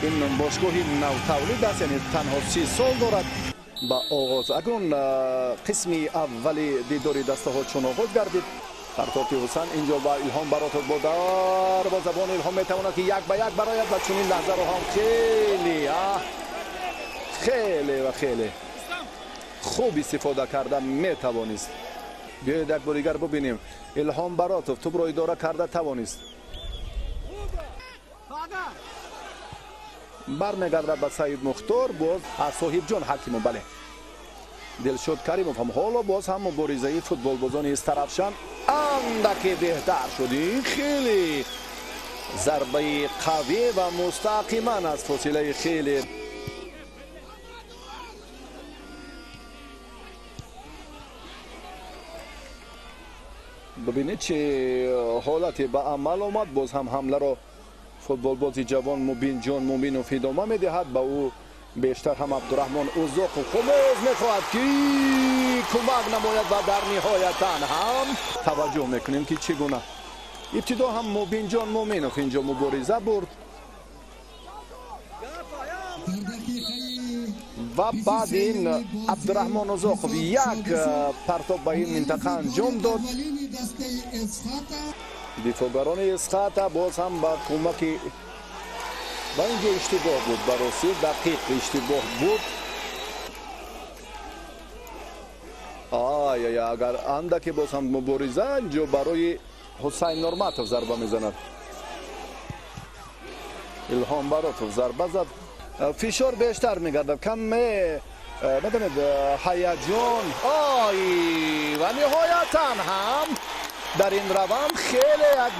Ин бошгоҳи навтавлид аст, яъне танҳо 30 сол дорад ба оғоз. Акнун қисми аввали дидори дастаҳо чун оғоз гардид. Партофти Ҳусайн инҷо ба Илҳом Баротов бо дарвозабон. Илҳом метавонад ки як ба як барояд ва чунин лаҳзаро ҳам хеле хеле ва хеле хуб истифода карда метавонист. Биёед як бор дигар бубинем. Илҳом Баротов тӯбро идора карда тавонист. Бармегардад ба Саид Мухтор, боз аз Соҳибҷон Ҳакимов. Бале, Дилшод Каримов ҳам ҳоло боз ҳам муборизаи футболбозони Истаравшан андаке беҳтар шуд. Ин хеле зарбаи қавӣ ва мустақиман аз фосилаи хеле бибинед чӣ ҳолате ба амал омад. Боз ҳам ҳамларо футболбози ҷавон Мубинҷон Муминов идома медиҳад. Ба ӯ бештар ҳам Абдураҳмон Узоқов хумоз мехоҳад ки кӯмак намояд ва дар ниҳоятан ҳам таваҷҷӯҳ мекунем ки чӣ гуна ибтидо ҳам Мубинҷон Муминов инҷо мубориза бурд ва баъд ин Абдураҳмон Узоқов як партоб ба ин минтақа анҷом дод. Дифоъгарони Эсхата боз ҳам ба кӯмаки ва инҷо иштибоҳ буд, ба ростӣ дақиқ иштибоҳ буд. Ай агар андаке боз ҳам мубориза инҷо барои Ҳусайн Нурматов зарба мезанад. Илҳом Баротов зарба зад. Фишор бештар мегардад, каме медонед ҳаяҷон. Ай ва ниҳоятан ҳам дар ин раванд хеле як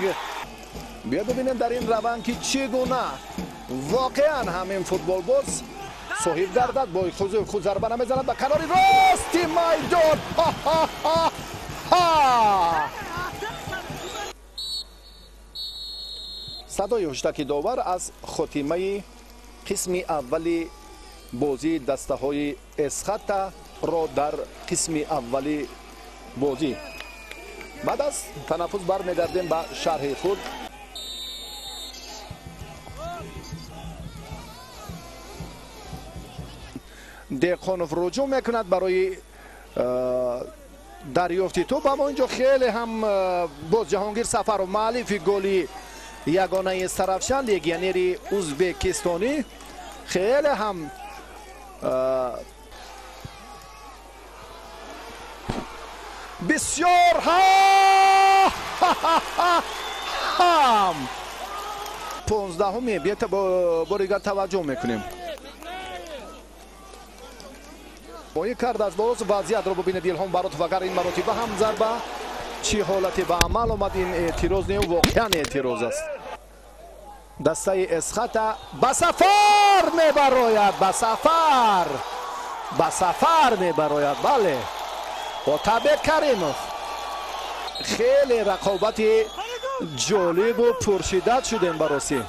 биё бибинем дар ин раванд ки чӣ гуна воқеан ҳамин футболбоз соҳиб гардад. Бо худ зарба намезанад ба канори рости майдон. Садои ҳуштаки довар аз хотимаи қисми аввали бозии дастаҳои Эсхата ро дар қисми аввали бозӣ. Баъд аз танаффус бармегардем ба шарҳи худ. Деҳқонов руҷӯъ мекунад барои дарёфти тӯб, аммо инҷо хеле ҳам боз Ҷаҳонгир Сафаров, муаллифи голи ягонаи Истаравшан, легионери узбекистонӣ, хеле ҳам бисёр ҳам 15-уми биёед бори дигар таваҷҷӯҳ мекунем. Бои кард аз боз вазъиятро бубинед. Илҳом Баротов агар ин маротиба ҳам зарба чӣ ҳолате ба амал омад, ин эътироз не, воқеан эътироз аст. Дастаи Эсхата ба сафар мебарояд, ба сафар, ба сафар мебарояд. Бале, Отабек Каримов. Хеле рақобати ҷолибу пуршиддат шудем баросӣ.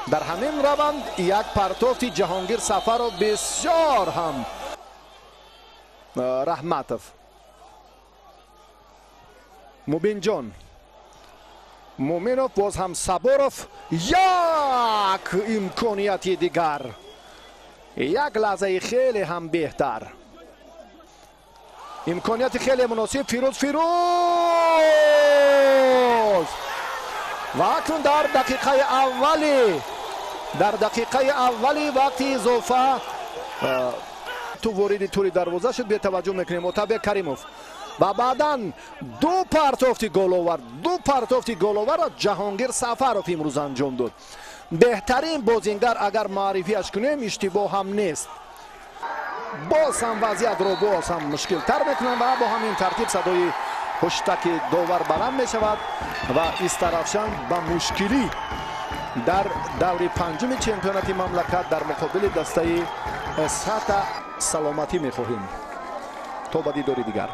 Дар ҳамин раванд як партофти Ҷаҳонгир Сафаров бисёр ҳам Раҳматов. Мубинҷон Муминов, боз ҳам Сабуров, як имконияти дигар, як лаҳзаи хеле ҳам беҳтар, имконияти хеле муносиб. Фирӯз, Фирӯз ва акнун дар дақиқаи аввали, дар дақиқаи аввали вақти изофа ту вориди тури дарвоза шуд. Бетаваҷҷӯҳ мекунем Отабек Каримов ва баъдан ду партофти головар, ду партофти головарро Ҷаҳонгир Сафаров имрӯз анҷом дод. Беҳтарин бозингар агар маърифиаш кунем иштибоҳ ҳам нест. Боз ҳам вазъиятро боз ҳам мушкилтар мекунанд ва бо ҳамин тартиб садои ҳуштаки довар баланд мешавад ва Истаравшан ба мушкилӣ дар даври панҷуми чемпионати мамлакат дар муқобили дастаи Эсхата саломатӣ мехоҳем. То ба дидори дигар.